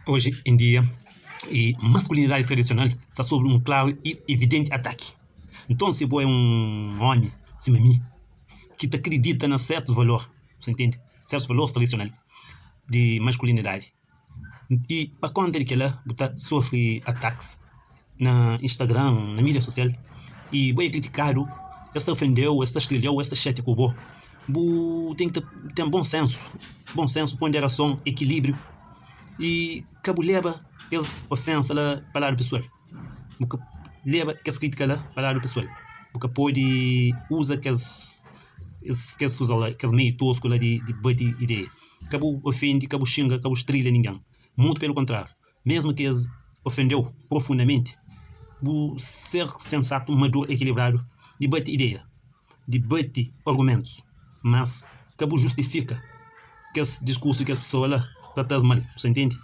Oji en dia, maskulinidadi tradisional sta sobri un klaru i evidenti ataki. Nton, si bo é un ómi sima mi, ki ta kridita na sertus valor, bu ntende? Sertus valor tradisional di maskulinidadi i pa konta di kel-la bu ta sofri atakis na Instagram, na mídia sosial i bo é kritikadu, es ta ofende-u, es ta strilha-u, es ta xatia ku bo. Bu ten ki ten bon sensu, bon sensu, ponderason, ekilíbriu i ka bu leba kes ofénsa la pa ladu pesoal. Bu ka leba kes krítika la pa ladu pesoal. Bu ka pode uza kes kes kuza la, kes meiu tosku la di bati ideia. Ka bu ofende, ka bu xinga, ka bu strilha ningen. Mutu pelu kontráriu, mésmu ki es ofende-u profundamenti, bu ser sensatu, maduru, ekilibradu di bati ideia, di bati argumentus, mas ka bu justifika kes diskursu di kes pesoa la, trata-s mal, bu sta intende?